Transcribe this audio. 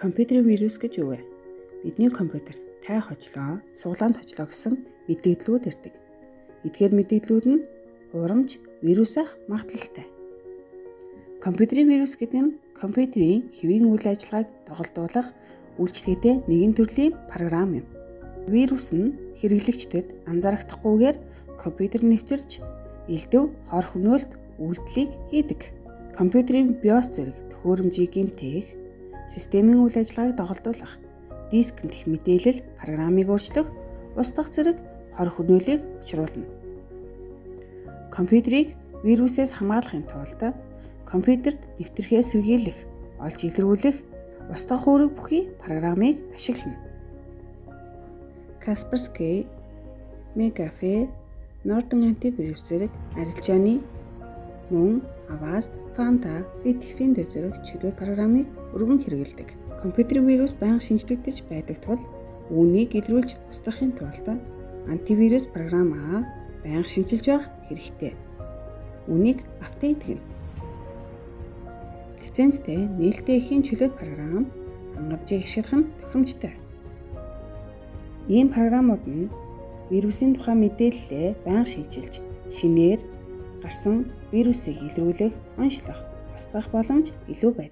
Компьютерийн вирус гэж юу вэ? Бидний компьютерт тай хожлоо, суглаанд хожлоо гэсэн мэдээллүүд ирдэг. Эдгээр мэдээллүүд нь хуурамч вирус ах магадлалтай. Компьютерийн вирус гэдэг нь компьютерийн хэвийн үйл ажиллагааг доголдуулах үйлчилгээтэй нэгэн төрлийн програм юм. Вирус нь хэрэглэгчдэд анзаарахдахгүйгээр компьютер нэвтэрч элдэв хор хөнөөлт үйлдэлийг хийдэг. Компьютерийн BIOS зэрэг төхөөрөмжийг гэмтээх, системийн үйл ажиллагааг доголдуулах, дискэнд их мэдээлэл, программыг өөрчлөх, устгах зэрэг хор хөнөөлийг учруулна. Компьютерийг вирусээс хамгаалахын тулд компьютерт нэвтрэхээс сэргийлэх, олж илрүүлэх, устгах үүрэг бүхий программыг ашиглана. Kaspersky, McAfee, Norton антивирус зэрэг арилжааны мөн Avast, Fanta, Bitdefender зэрэг чөлөө программыг өргөн хэрэглэдэг. Компьютерийн вирус байнга шинэчлэгдэж байдаг тул үүнийг илрүүлж устгахын тулд антивирус програмаа байнга шинэчилж байх хэрэгтэй. Үүнийг update гэнэ. Лицензтэй нээлттэй эхийн чөлөөт програм хангамжийг ашиглах нь тохиромжтой. Ийм програмууд нь вирусын тухай мэдээллээ байнга шинэчилж, шинээр гарсан вирусыг илрүүлэх, онцлох, устгах боломж илүү байдаг.